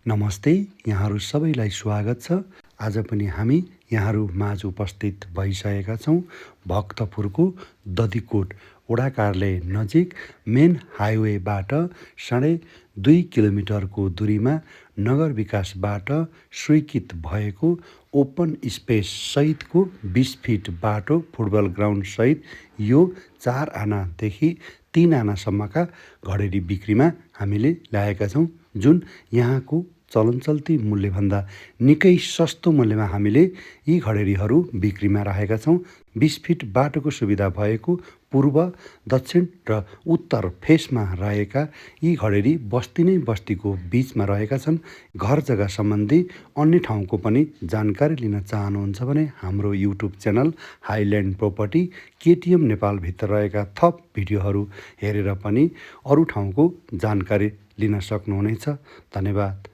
नमस्ते, यहाँहरू सबैलाई स्वागत छ। आज पनि हामी यहाँहरू माझ उपस्थित भइसकेका छौँ। भक्तपुरको दधिकोट वडा कार्यालय नजिक मेन हाइवेबाट 2.5 किलोमिटरको दूरीमा नगर विकासबाट स्वीकृत भएको ओपन स्पेस सहितको 20 फिट बाटो, फुटबल ग्राउन्ड सहित यो 4 आनादेखि 3 आनासम्मका घडेरी बिक्रीमा हामीले ल्याएका छौँ, जुन यहाँको चलन चल्ती मूल्यभन्दा निकै सस्तो मूल्यमा हामीले यी घडेरीहरू बिक्रीमा राखेका छौँ। 20 फिट बाटोको सुविधा भएको पूर्व, दक्षिण र उत्तर फेसमा रहेका यी घडेरी बस्ती नै बस्तीको बीचमा रहेका छन्। घर जग्गा सम्बन्धी अन्य ठाउँको पनि जानकारी लिन चाहनुहुन्छ भने हाम्रो YouTube channel highland property KTM नेपालभित्र रहेका थप भिडियोहरू हेरेर पनि अरू ठाउँको जानकारी लिन सक्नुहुनेछ। धन्यवाद।